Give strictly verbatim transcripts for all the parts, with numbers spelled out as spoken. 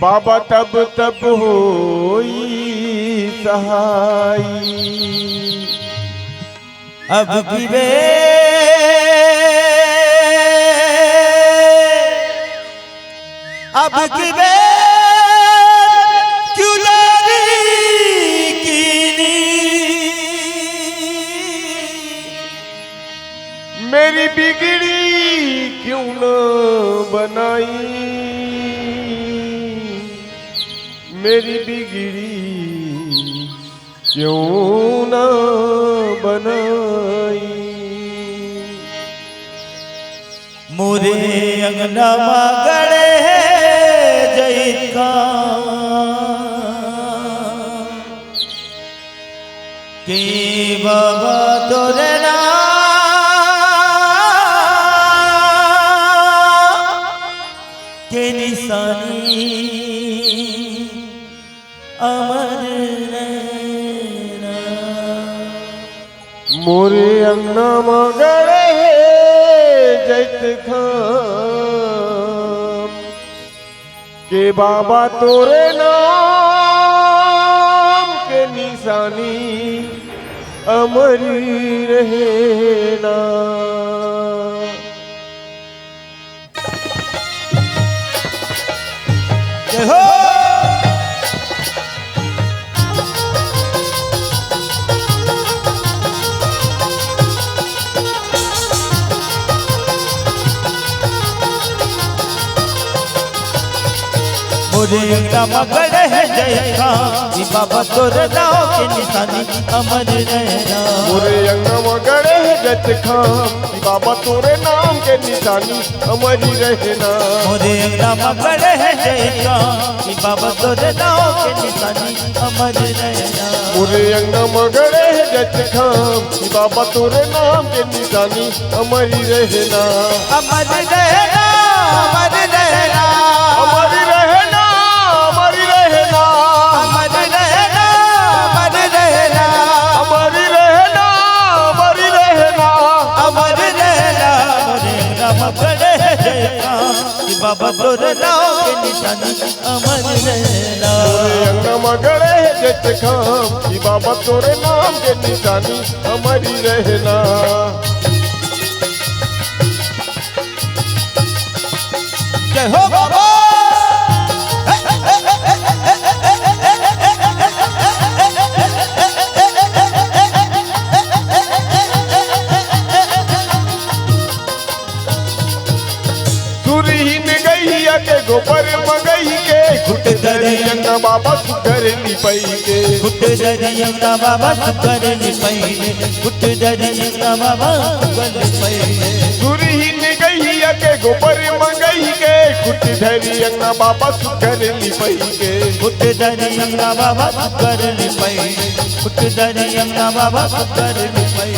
बाबा तब तब होई सहाई। अब की बेर, अब की बेर क्यों देरी कीनी, मेरी बिगड़ी क्यों न बनाई, मेरी बिगड़ी क्यों न बनाई। मोरे अंगना मा गड़े हे जइका के बाबा तोरे नाम के निशानी अमर रहना। मोरे अंगना म गड़े हे जैतखाम के बाबा तोरे नाम के निशानी अमर रहना। जय हो। मोरे अंगना म गड़े हे जैतखाम, कि बाबा तोर नाव के निशानी अमर रहना। मोरे अंगना म गड़े हे जैतखाम, कि बाबा तोरे नाम के निशानी अमर रहना। मोरे अंगना म गड़े हे जैतखाम, कि बाबा तोरे नाव के निशानी अमर रहना। मोरे अंगना म गड़े हे जैतखाम, कि बाबा तोरे नाम के निशानी अमर रहना। अमर रहना, अमर रहना। अमर रहना, अमर रहना। अमर रहना, अमर रहना। अमर रहना, अमर रहना। अमर रहना, अमर रहना। मोरे अंगना म गड़े हे जैतखाम, कि बाबा तोरे नाव के निशानी अमर रहना। मोरे अंगना म गड़े हे जैतखाम, कि बाबा तोरे नाम के निशानी अमर रहना। जय हो बाबा। सुरहीन गैया के गोबर म गई के, खुट धरी अंगना बाबा सुघर लिपई के। खुट धरी अंगना बाबा सुघर लिपई के, खुट धरी अंगना बाबा सुघर लिपई के। सुरहीन गैया के गोबर म गई के, खुट धरी अंगना बाबा सुघर लिपई के। खुट धरी अंगना बाबा सुघर लिपई के। खुट धरी अंगना बाबा सुघर लिपई।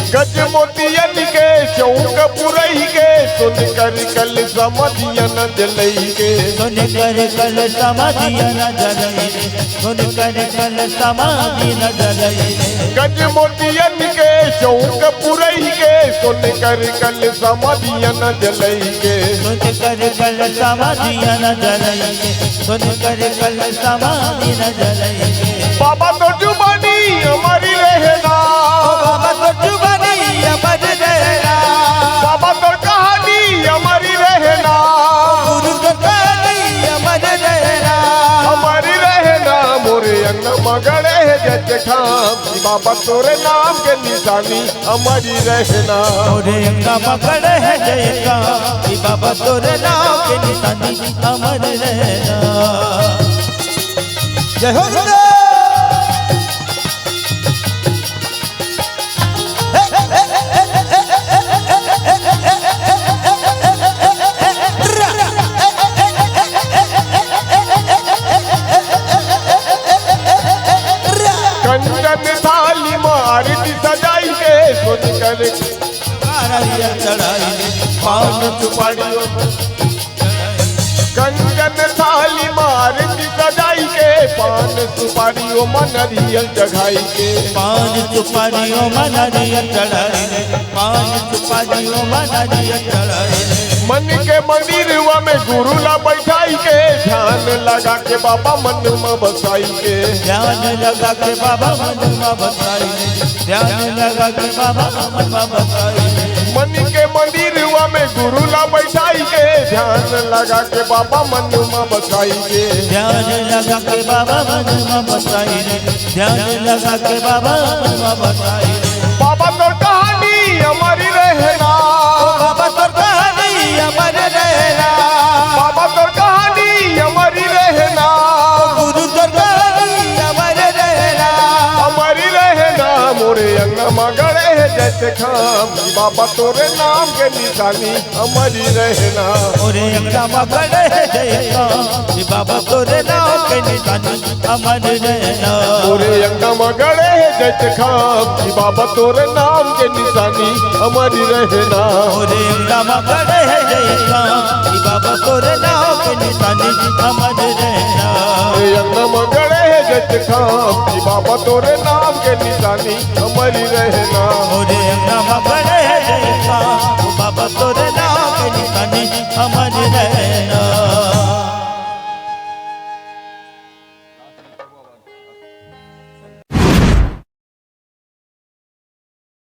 गज मोतियन के चौक पुरई के, सोन कर कलसा म दिया न जलई के। सोन कर कलसा म दिया न जलई के। सोन कर कलसा म दिया न जलई के। गज मोतियन के चौक पुरई के, सोन कर कलसा म दिया न जलई के। सोन कर कलसा म दिया न जलई के। सोन कर कलसा म दिया न जलई के। बाबा तोर जुबानी अमर रहना। ओ बाबा तोर जुबानी अमर रहना। बाबा तोर कहानी अमर रहना। गुरु तोर कहानी अमर रहना। अमर रहना, मोरे अंगना म गड़े हे जैतखाम, बाबा तोरे नाम के निशानी अमर रहना। मोरे अंगना म गड़े हे जैतखाम, कि बाबा तोरे नाम के निशानी अमर रहना। जय हो गुरुदेव। कंचन थाली म आरती सजाई के, सोन कर नारियल चढ़ाई, पान सुपारी ओ। कंचन थाली म आरती सजाई के, पान सुपारी ओ म नरियल चढ़ाई के। पान सुपारी ओ म नरियल चढ़ाई रे, पान सुपारी ओ म नरियल चढ़ाई रे। मन के मंदिरवा में गुरु ला बैठाई के, ध्यान लगा के बाबा मन में बसाई के। ध्यान लगा के बाबा मन में बसाई, ध्यान लगा के बाबा मन में बसाई। मन के मंदिरवा में गुरु ला बैठाई के, ध्यान लगा के बाबा मन में बसाई के। ध्यान लगा के बाबा मन में बसाई रे, ध्यान लगा के बाबा मन में बसाई रे। बाबा तोर कहानी अमर रहे ना। ओ बाबा तोर कहानी अमर रहे ना। बाबा तोर कहानी अमर रहे ना। ओ गुरु तोर कहानी अमर रहे ना। अमर रहे ना। मोरे अंगना मा गड़े हे जैसे खाम, बाबा तोरे नाम के निशानी अमर रहे ना। मोरे अंगना मा गड़े हे जैसे खाम, बाबा तोरे नाम के निशानी अमर रहे ना। मोरे अंगना मा गड़े हे जैसे खाम, बाबा तोरे नाम के निशानी अमर रहे ना। मोरे अंगना मा गड़े हे जैसे खाम, बाबा तोरे नाम के निशानी अमर रहे ना। मोरे अंगना मा गड़े हे जैसे खाम, बाबा तोरे नाम के निशानी अमर रहे ना। मोरे अंगना मा गड़े हे जैसे खाम, बाबा तोरे नाम के निशानी अमर रहे ना।